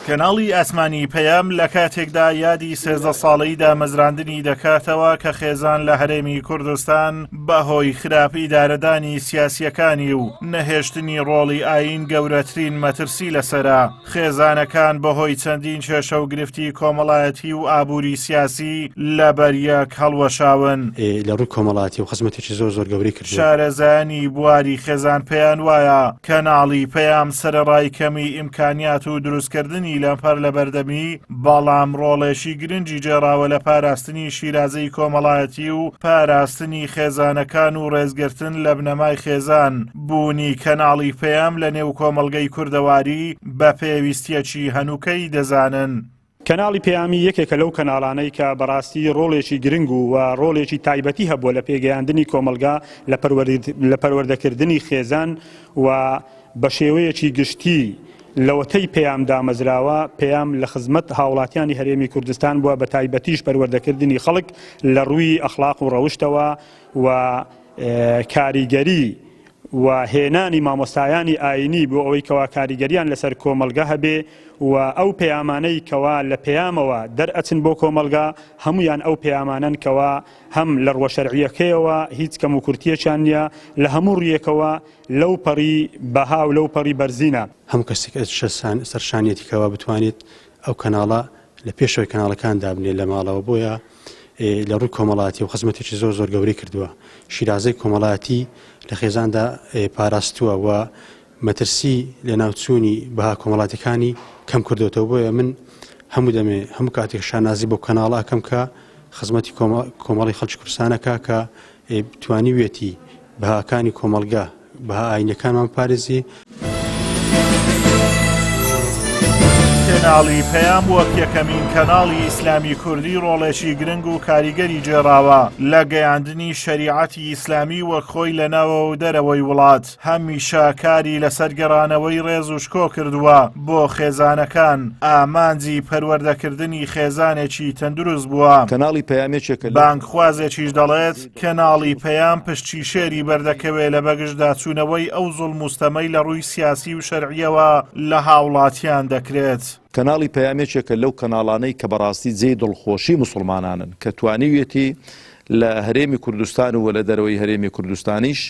کەناڵی ئاسمانی پەیام لە کاتێکدا یادی 13 ساڵەی دامەزراندنی دەکاتەوە کە خێزان لە هەرێمی کوردستان بەهۆی خراپ ئیدارەدانی سیاسیەکانی و نەهێشتنی ڕۆڵی ئایین گەورەترین مەترسی لەسەرە. خێزانەکان بەهۆی چەندین کێشە و گرفتی کۆمەڵایەتی و ئابووری سیاسی لەبەریەک هەڵوەشاون. لە ڕووی کۆمەڵایەتی و خزمەتێکی زۆر زۆر گەورەی کردووە. شارەزایانی بواری خێزان پێیان وایە کەناڵی پەیام سەرەڕای کەمی ئیمکانیات و دروستکردنی لەمپەر لەبەردەمی، بەڵام ڕۆڵێکی گرنگی گێڕاوە لە پاراستنی شیرازەی کۆمەڵایەتی و پاراستنی خێزانەکان و ڕێزگرتن لە بنەمای خێزان، بوونی کەناڵی پەیام لە نێو کۆمەڵگەی کوردەواری بە پێویستییەکی هەنووکەیی دەزانن. کەناڵی پەیامی یەکێکە لەو کەناڵانەی کە بەڕاستی ڕۆڵێکی گرنگ و ڕۆڵێکی تایبەتی هەبووە لە پێگەیاندنی کۆمەڵگا لە پەروەردەکردنی خێزان و بە شێوەیەکی گشتی لەوەتەی پەیام دامەزراوە پەیام لە خزمەت هاوڵاتیانی هەرێمی کوردستان بووە بە تایبەتیش پەروەردەکردنی خەڵک لە ڕووی ئەخلاق و ڕەوشتەوە و کاریگەری و هێنانی مامۆستایانی ئاینی بۆ ئەوەی کەوا کاریگەریان لەسەر کۆمەڵگە هەبێ و ئەو پەیامانەی کەوا لە پەیامەوە دەرئەچن بۆ کۆمەڵگا هەمویان ئەو پەیامانەن کەوا هەم لە ڕوە شەرعیەکەیەوە هیچ کەم و کورتیەکیان نییە لە هەموو ڕویەکەوە لەو پەڕی بەها و لەو پەڕی بەرزینە. هەموو کەسێک سەرشانیەتی کەوا بتوانێت ئەو کەناڵە لە پێشەوەی کەناڵەکان دابنێت لە ماڵەوە بۆیە لە ڕووی کۆمەڵایەتی و خزمەتێکی زۆر زۆر گەورەی کردووە شیرازەی کۆمەڵایەتی لە خێزاندا پاراستووە و مەترسی لە ناوچوونی بەها کۆمەڵاتەکانی کەم کردوێتەوە بۆیە من هەموو دەمێ هەموو کاتێک شانازی بۆ کەناڵە ئەکەم کە خزمەتی کۆمەڵی خەڵکی کوردستانەکە کە توانیویەتی بەهاکانی کۆمەڵگە بەها ئاینیەکانمان بپارێزی. کەناڵی پەیام وەک یەکەمین کەناڵی ئیسلامی کوردی ڕۆڵێکی گرنگ و کاریگەری گێڕاوە لە گەیاندنی شەریعەتی ئیسلامی وەک خۆی لە ناوەوە و دەرەوەی وڵات، هەمیشە کاری لەسەر گەڕانەوەی ڕێز و شکۆ کردووە بۆ خێزانەکان، ئامانجی پەروەردەکردنی خێزانێکی تەندروست بووە. کەناڵی پەیام یەکێکە لەو. بانگخوازێکیش دەڵێت، کەناڵی پەیام پشکی شێری بەردەکەوێ لە بەگژداچوونەوەی ئەو زوڵم و ستەمەی لە ڕووی سیاسی و شەرعییەوە لە هاوڵاتیان دەکرێت. کەناڵی پەیام یەکێکە لەو کەناڵانەی کە بەڕاستی جێی دڵخۆشی موسڵمانانن کە توانیویەتی لە هەرێمی کوردستان و لە دەرەوەی هەرێمی کوردستانیش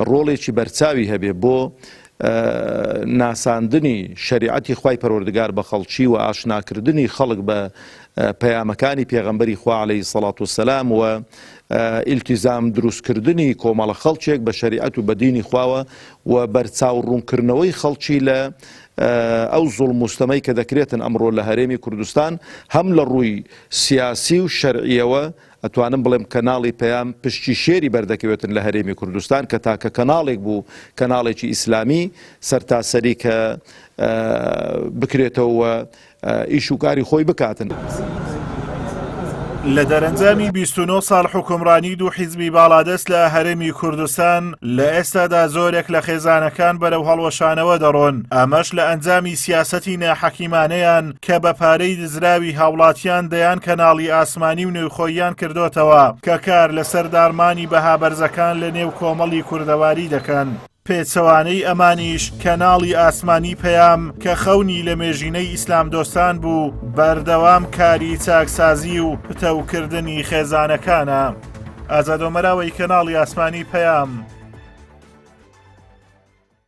ڕۆڵێکی بەرچاوی هەبێ بۆ ناساندنی شەریعەتی خوای پەروەردگار بە خەڵکی و ئاشناکردنی خەڵک بە پەیامەکانی پێغەمبەری خوا عەلەیهی سەڵات وسەلام و ئیلتیزام دروستکردنی کۆمەڵە خەڵکێک بە شەریعەت و بە دینی خواوە و بەرچاو ڕوونکردنەوەی خەڵکی لە ئەو زوڵم و ستەمەی کە دەکرێتن ئەمڕۆ لە هەرێمی کوردستان هەم لە ڕووی سیاسی و شەرعیەوە ئەتوانم بڵێم کەناڵی پەیام پشکی شێری بەردەکەوێتن لە هەرێمی کوردستان کە تاکە کەناڵێک بوو کەناڵێکی ئیسلامی سەرتاسەری کە بکرێتەوە ئیش و کاری خۆی بکاتن. لە دەرەنجامی 29 ساڵ حوکمڕانی دوو حیزبی باڵادەست لە هەرێمی کوردستان، لە ئێستادا زۆرێک لە خێزانەکان بەرەو هەڵوەشانەوە دەڕۆن، ئەمەش لە ئەنجامی سیاسەتی ناحەکیمانەیان کە بە پارەی دزراوی هاوڵاتیان دەیان کەناڵی ئاسمانی و نێوخۆییان کردۆتەوە کە کار لەسەر داڕمانی بەها بەرزەکان لە نێو کۆمەڵی کوردەواری دەکەن. پێچەوانەی ئەمانیش کەناڵی ئاسمانی پەیام کە خەونی لە مێژینەی ئیسلامدۆستان بوو بەردەوام کاری چاکسازی و پتەوکردنی خێزانەکانە. ئازاد ئۆمەراوەی کەناڵی ئاسمانی پەیام.